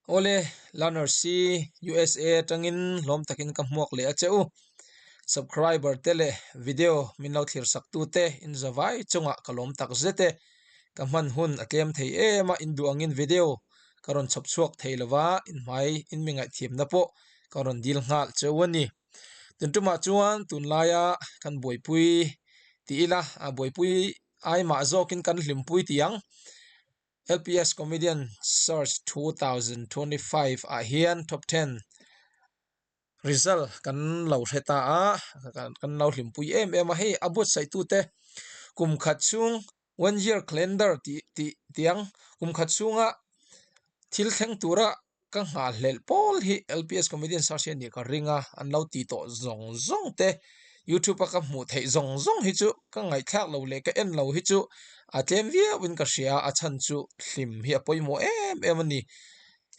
Awle, Learner C USA atangin hlawm takin ka hmuak leh a che u. Subscriber te leh video min lo thlir sak tu te in zavai chungah ka lawm tak zet e. Ka hman hun a tlem thei em a, in duh angin video ka rawn chhawp chhuak thei lova, in hmai in mi ngaihthiamna pawh ka rawn dil nghal che u a ni. Tun tumah chuan tunlaia kan buaipui tih ila, a buaipui ai mah zawkin kan hlimpui tih ang. LPS Comedian Search 2025 ah hian top 10 result kan lo hre ta a, kan lo hlimpui em em a. Hei a buatsaih-tute kum khat chhung one year calendar tih tih tiang kum khat chhunga thil thleng tura ka nghahhlelh pawl hi LPS Comedian Search hi a nih ka ring a, an lo ti tawh zawng zawng te youtube a ka hmuh theih zawng zawng hi chu ka ngaihthlak lo leh ka en lo hi chu a tlem viau in ka hria a chhan chu hlim hi a pawimawh em em a ni.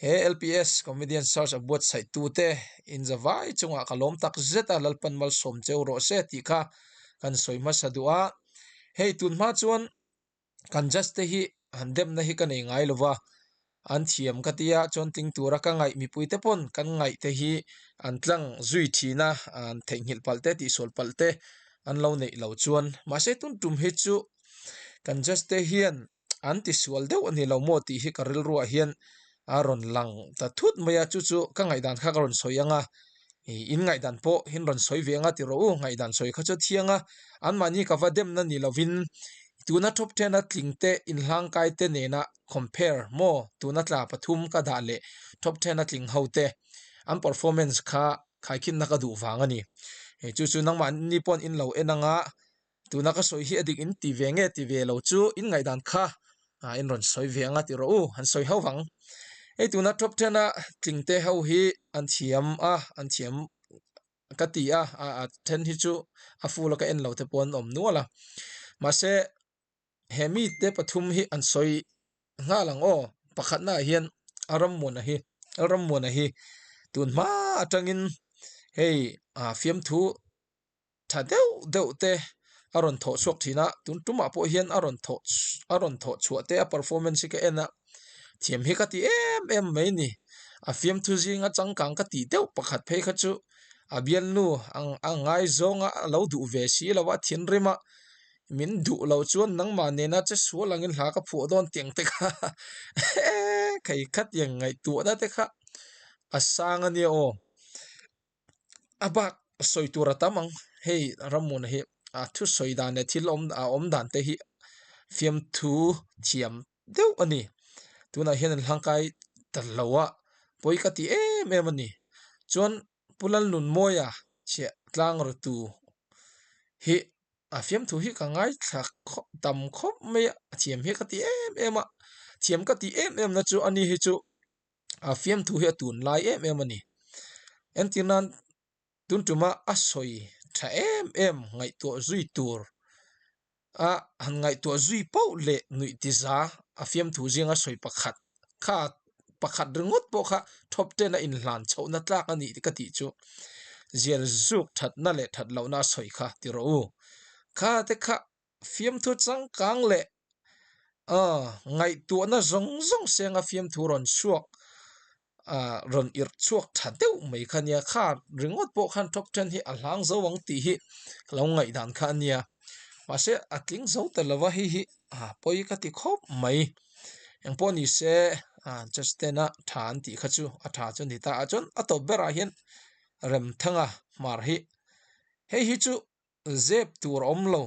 He LPS Comedian Search a buatsaih tu te in zavai chungah ka lawm tak zet a Lalpan malsawm cheu rawh se tih kha kan sawi hmasa duh a, hei tun hma chuan Kan judge te hi han demna hi ka nei ngai lo va, an thiam ka tia chuan tling tura ka ngaih mipui te pawn kan ngaih te hi an tlang zui thin a, an theihnghilh palh te tihsual palh te an lo neih loh chuan mahse tun tum hi chu kan judge te hian an tisual deuh a ni lo maw tih hi ka rilruah hian a rawn lang ta thut mai a, chu chu ka ngaihdan kha ka rawn sawi ang a. Ih in ngaihdan pawh in rawn sawi ve anga ti rawh u, ngaihdan sawi kha chu a thiang a, anmahni ka va demna ni lovin tuna top ten a tling te inhlangkai te nena compare maw tuna tla pathum ka dah leh top ten a tling ho te an performance kha khaikhinna ka duh vang a ni. Chu chu nangmahni paw'n in lo en anga Tuna ka sawi hi a dik in ti ve nge ti ve lo chu in ngaihdan kha ah in rawn sawi ve anga ti rawh u han sawi ho vang. Hei tuna top ten a tling te ho hi an thiam a an thiam ka ti a a then hi chu a full a ka en lo te pawh an awm nual a mahse he mi te pathum hi an sawi nghal ang aw pakhatna ah hian a rammuana hi a rammuana hi tun hma atangin hei ah fiamthu. tha deuh deuh te a rawn thawh chhuak thin a tun tumah pawh hian a rawn thawh a rawn thawh chhuah te a performance hi ka en a thiam hi ka ti em em mai a ni a fiamthu zinga changkang ka tih deuh pakhat phei kha chu a bialnu ang a ngaizawng a lo duh ve si lo a thinrim a min duh loh chuan nangmah nena che sual angin hla ka phuah dawn tih ang te kha eee kei khatiang ngaihtuahna te kha a sang a nia aw. A bak sawi tur a tam ang hei ramhmun hi a thusawi dan leh thil awm a awm dan te hi fiamthu thiam deuh a ni tunah hian an hlangkai ta lo a pawi ka ti em em a ni chuan Pu Lalnunmawia chhiah tlang rawtu hi a fiamthu hi ka ngaithla khawp tam khawp mai a a thiam hi ka ti em em a thiam ka tih em em na chu ani hi chu. A fiamthu hi a tun lai em em a ni entir nan tun tuma a sawi tha em em ngaihtuah zui tur a han ngaihtuah zui poh leh nuih ti za a fiamthu zinga sawi pakhat kha pakhat ringawt pawh kha top ten a inhlan chhohna tlak a nih ka tih chu zial zuk thatna leh that lohna a sawi kha ti rawh u kha te kha. Fiamthu changkang leh aw ngaihtuahna zawng zawng senga fiamthu rawn chhuak ah rawn irh chhuak tha deuh mai kha nia kha ringawt pawh khan top ten hi a hlang zo ang tih hi ka lo ngaihdan kha a nia mahse a tling zo ta lo va hei hi ah pawi ka ti khawp mai engpawh ni se ah judge tena tha an tih kha chu a tha chu a ni ta ah chuan a tawp berah hian Remthanga hmar hi hei hi chu. Zep tur a awm lo.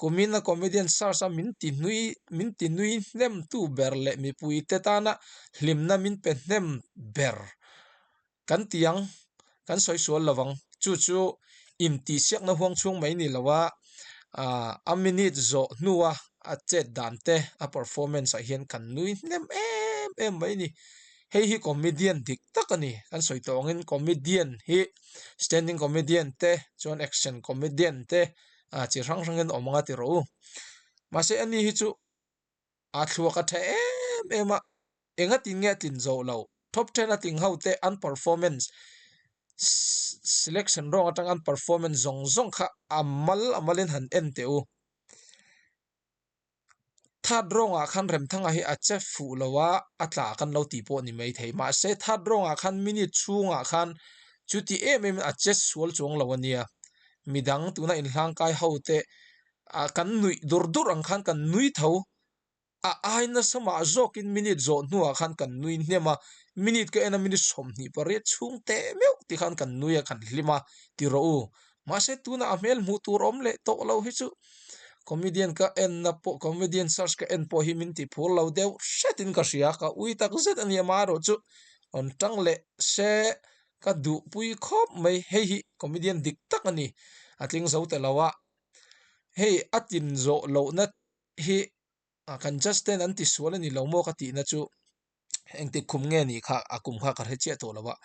Kumin a comedian search a min ti nui min ti nui hnem tu ber leh mipui te tana hlimna min pe hnem ber kan ti ang, kan sawi sual lo ang. Chu chu intihsiakna huang chhung mai ni lo a, ah a minute zawh hnua a chet dan te a performance ah hian kan nui hnem em em mai a ni. Hei hi comedian dik tak a ni. Kan sawi tawh angin comedian hi. Standing comedian te chuan action comedian te ah chi hrang hrangin awm anga ti rawh u mahse ani hi chu a thluak a tha em em a enga tin nge a tlin zawh loh top ten a tling ho te an performance selection rawng atang an performance zawng zawng kha a mal a malin han en teh u. Third rawngah khan Remthanga hi a che fuh lo a, a tla kan lo tih pawh ni mai thei. Mahse third rawngah khan minute chhungah khan chuti em em in a che sual chuang lo a nia. Midang tuna inhlangkai ho te kan nuih dur dur ang khan kan nui tho. A ai nasa mah zawkin minute zawh hnuah khan kan nui hnem a, minute ka en a minute 28 chhung teh meuh ti khan kan nui a kan hlim a ti rawh u. Mahse tunah a hmel hmuh tur awm leh tawh lo hi chu comedian ka enna pawh comedian search ka en pawh hi min ti phur lo deuh hretin ka hria ka ui tak zet a ni amaherawh chu rawn tang leh se ka duhpui khawp mai hei hi comedian dik tak a ni a tling zo ta lo a hei a tin zawh lohna hi a kan judge ten an ti sual a ni lo maw ka tihna chu engtik kum nge nih kha a kum kha ka hre chiah tawh lo a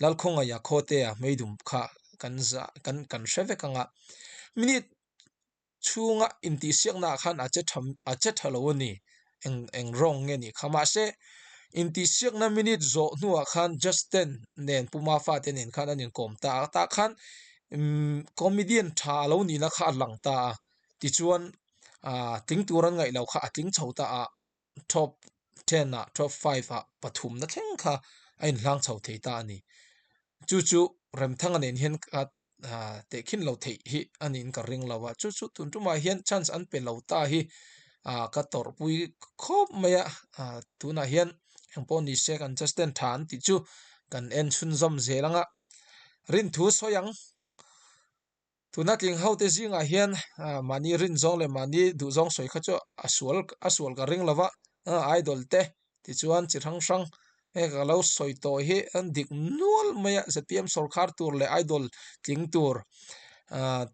Lalkhawngaia khawtea hmeidum kha kan zah kan kan hre vek ang a minute chhunga intihsiakna ah khan a che tha a che tha lo a ni eng eng rawng nge nih kha mahse intihsiakna minute zawh hnuah khan judge ten nen Pu Mafate nen khan an inkawm ta a tah khan umm comedian tha a lo nihna kha a lang ta a tichuan ah tling tur an ngaih loh kha a tling chho ta a top ten ah top five ah pathumna thleng kha a inhlang chho thei ta a ni chu chu Remthanga nen hian ka ah tehkhin lo theih hi a niin ka ring lo a chu chu tun tumah hian chance an pe lo ta hi ah ka tawrhpui khawp mai a ah tunah hian engpawh ni se kan just ten tha an tih chu kan en chhunzawm zel ang a rinthu sawi ang. Tuna tling ho te zingah hian mahni rin zawng leh mahni duh zawng sawi kha chu a sual a sual ka ring lova idol te tichuan chi hrang hrang hei ka lo sawi tawh hi an dik nual mai a zpm sawrkhar tur leh idol tling tur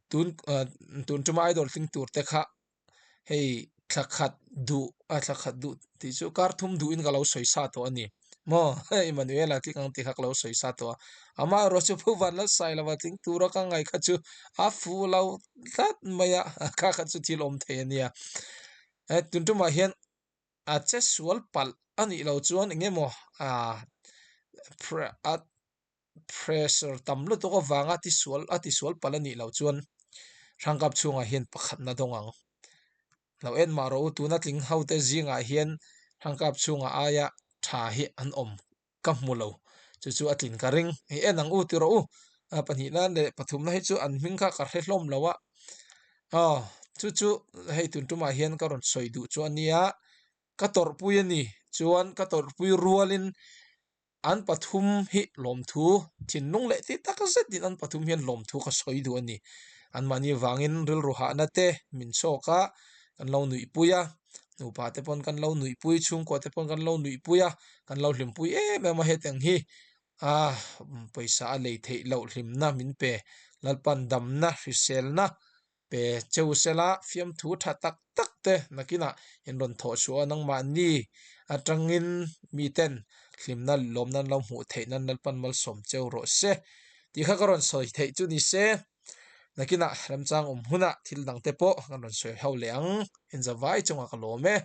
tun tun tuma idol tling tur te kha hei thla khat duh a thla khat duh tih chu kar thum duhin ka lo sawi sa tawh a ni maw hei Emmanuel-a tling ang tih kha ka lo sawi sa tawh a amaherawh chu Pu Vanlalsailova tling tura ka ngaih kha chu a fuh lo tlat mai a kha kha chu thil awm thei a nia he tun tumah hian a che sual palh a nih loh chuan eng emaw ah a pressure tam lutuk avanga tisual a tisual palh a nih loh chuan Hrangkap chhungah hian pakhatna dawng ang. Lo en mah rawh u tuna tling ho te zingah hian Hrangkap chhungah aia tha hi an awm ka hmu lo chu chu a tlin ka ring hei en ang u ti rawh u a pahnihna leh pathumna hi chu an hming kha ka hre hlawm lo a aw chu chu hei tun tumah hian ka rawn sawi duh chu a nia ka tawrhpui a ni chuan ka tawrhpui rualin An pathum hi lawmthu thinlung leh ti tak zetin an pathum hian lawmthu ka sawi duh a ni. Anmahni vangin rilru hahna te min chhawk a, kan lo nuihpui a, nupa te pawn kan lo nuihpui, chhungkua te pawn kan lo nuihpui a, kan lo hlimpui em em a hetiang hi ah pawisa a lei theih loh hlimna min pe Lalpan damna hriselna Pe cheu sela fiamthu tha tak tak te nakinah in rawn thawh chhuah a nangmahni atangin miten hlimna lawmna an lo hmuh theih nan Lalpan malsawm cheu rawh se tih kha ka rawn sawi theih chu ni se nakinah remchang awm hunah thil dang te pawh kan rawn sawi ho leh ang inzavai chungah ka lawm e.